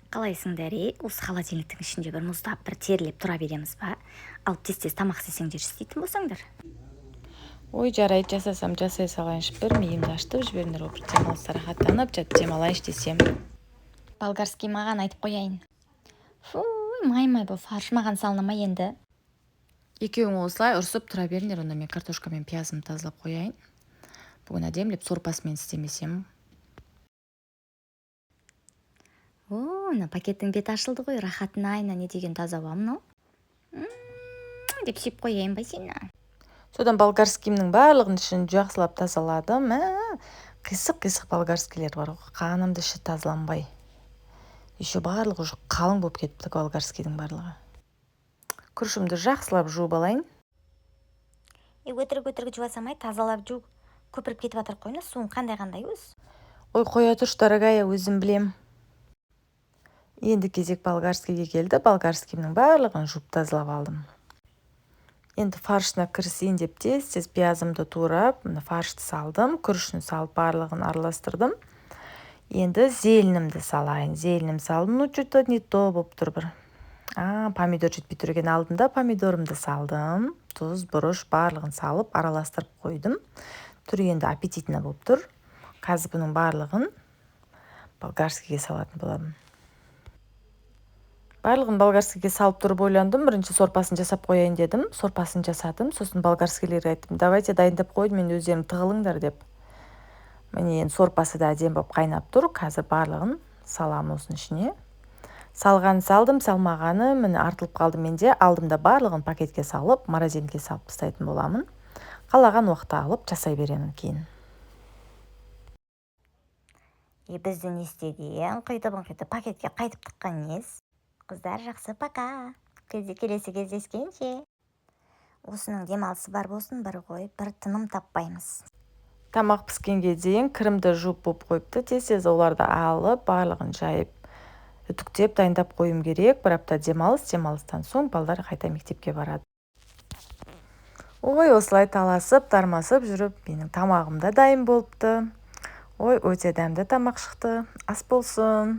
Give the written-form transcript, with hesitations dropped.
Қалайсыңдар, ей? Осы холодильниктің ішінде бір мұздап, бір терлеп тұра береміз ба? Алып, тез тез тамақ істесеңдерші, істейтін болсаңдар. Ой, жарайды, жасасам, жасай салайыншы. Бір миымды ашытып жібердіңдер ғой. Бір демалыста рахаттанып жатып демалайыншы десем. Болгарский маған айтып қояйын. Фу, май май бұл фарш маған салына ма енді? Екеуің осылай ұрысып тұра беріңдер онда. Мен картошка мен пиязымды тазалап қояйын. Бүгін әдемілеп сорпасымен істемесем. О, мына пакеттің беті ашылды ғой. Рахатын ай, мына не деген таза ауа мынау деп сүйіп қояйын ба сені? Содан болгарскийімнің барлығын ішін жақсылап тазаладым. Мә, қисық қисық болгарскийлер бар ғой, қанымды іші тазаланбай. Еще барлығы уже қалың болып кетіпті болгарскийдің барлығы. Күрішімді жақсылап жуып алайын. Е, өтірік өтірік жуа салмай, тазалап жу. Көпіріп кетіп жатыр қой мына суың. Қандай қандай өзі? Ой, қоя тұршы, дорогая, өзім білем. Енді кезек болгарскийге келді. Болгарскийімнің барлығын жуып, тазалап алдым. Енді фаршына кірісейін деп, тез тез пиязымды турап, мына фаршты салдым, күрішін салып, барлығын араластырдым. Енді зеленімді салайын. Зеленім салдым, ну, че то не то болып тұр бір. А, помидор жетпей тұр екен. Алдым да, помидорымды салдым. Тұз, бұрыш, барлығын салып, араластырып қойдым. Түрі енді аппетитно болып тұр. Қазір бұның барлығын болгарскийге салатын боламын. Барлығын болгарскийге салып тұрып ойландым: бірінші сорпасын жасап қояйын дедім. Сорпасын жасадым. Сосын болгарскийлерге айттым: «Давайте, дайындап қойдым мен, өздерің тығылыңдар», – деп. Міне, енді сорпасы да әдемі болып қайнап тұр. Қазір барлығын саламын осының ішіне. Салғанын салдым, салмағаны міне артылып қалды менде. Алдым да, барлығын пакетке салып, морозилкаға салып тастайтын боламын. Қалаған уақытта алып жасай беремін кейін. Е, бізді не істеді, ыңқитып ыңқитып пакетке қайтып тыққан несі? Қыздар, жақсы, пока, келесі кездескенше. Осының демалысы бар болсын бір ғой, бір тыным таппаймыз. Тамақ піскенге дейін кірімді жуып болып қойыпты. Тез тез оларды алып, барлығын жайып, үтіктеп, дайындап қоюым керек. Бір апта демалыс, демалыстан соң балдар қайта мектепке барады. Ой, осылай таласып тармасып жүріп, менің тамағым да дайын болыпты. Ой, өте дәмді тамақ шықты. Ас болсын!